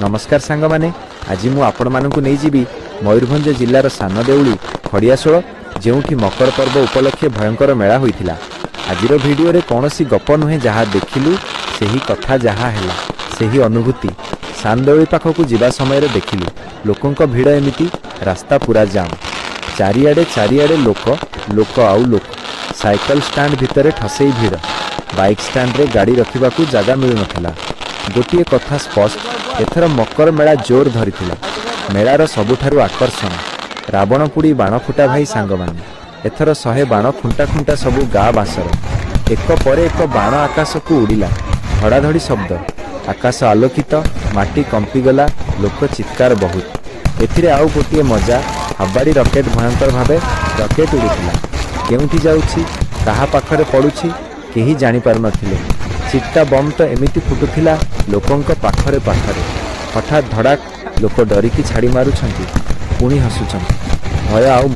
ନମସ୍କାର ସାଙ୍ଗମାନେ, ଆଜି ମୁଁ ଆପଣମାନଙ୍କୁ ନେଇଯିବି ମୟୂରଭଞ୍ଜ ଜିଲ୍ଲାର ସାନଦେଉଳି ଖଡ଼ିଆଶୋଳ, ଯେଉଁଠି ମକର ପର୍ବ ଉପଲକ୍ଷେ ଭୟଙ୍କର ମେଳା ହୋଇଥିଲା। ଆଜିର ଭିଡ଼ିଓରେ କୌଣସି ଗପ ନୁହେଁ। ଯାହା ଦେଖିଲୁ ସେହି କଥା, ଯାହା ହେଲା ସେହି ଅନୁଭୂତି। ସାନଦେଉଳି ପାଖକୁ ଯିବା ସମୟରେ ଦେଖିଲୁ ଲୋକଙ୍କ ଭିଡ଼ ଏମିତି, ରାସ୍ତା ପୁରା ଜାମ୍। ଚାରିଆଡ଼େ ଚାରିଆଡ଼େ ଲୋକ, ଲୋକ ଆଉ ଲୋକ। ସାଇକେଲ ଷ୍ଟାଣ୍ଡ ଭିତରେ ଠସେଇ ଭିଡ଼। ବାଇକ୍ ଷ୍ଟାଣ୍ଡରେ ଗାଡ଼ି ରଖିବାକୁ ଜାଗା ମିଳୁନଥିଲା। ଗୋଟିଏ କଥା ସ୍ପଷ୍ଟ, ଏଥର ମକର ମେଳା ଜୋର ଧରିଥିଲା। ମେଳାର ସବୁଠାରୁ ଆକର୍ଷଣ ରାବଣ ପୋଡ଼ି ବାଣ ଫୁଟା। ଭାଇ ସାଙ୍ଗମାନେ, ଏଥର 100 ବାଣ ଖୁଣ୍ଟା ଖୁଣ୍ଟା, ସବୁ ଗାଁ ବାଁସର। ଏକ ପରେ ଏକ ବାଣ ଆକାଶକୁ ଉଡ଼ିଲା। ଧଡ଼ାଧଡ଼ି ଶବ୍ଦ, ଆକାଶ ଆଲୋକିତ, ମାଟି କମ୍ପିଗଲା, ଲୋକ ଚିତ୍କାର ବହୁତ। ଏଥିରେ ଆଉ ଗୋଟିଏ ମଜା, ହାବାଡ଼ି ରକେଟ। ଭୟଙ୍କର ଭାବେ ରକେଟ ଉଡ଼ୁଥିଲା। କେଉଁଠି ଯାଉଛି, କାହା ପାଖରେ ପଡ଼ୁଛି, କେହି ଜାଣିପାରୁନଥିଲେ। ଚିଟ୍କା ବମ୍ ତ ଏମିତି ଫୁଟୁଥିଲା ଲୋକଙ୍କ ପାଖରେ ପାଖରେ। ହଠାତ୍ ଧଡ଼ାକ, ଲୋକ ଡରିକି ଛାଡ଼ି ମାରୁଛନ୍ତି, ପୁଣି ହସୁଛନ୍ତି। ଭୟ ଆଉ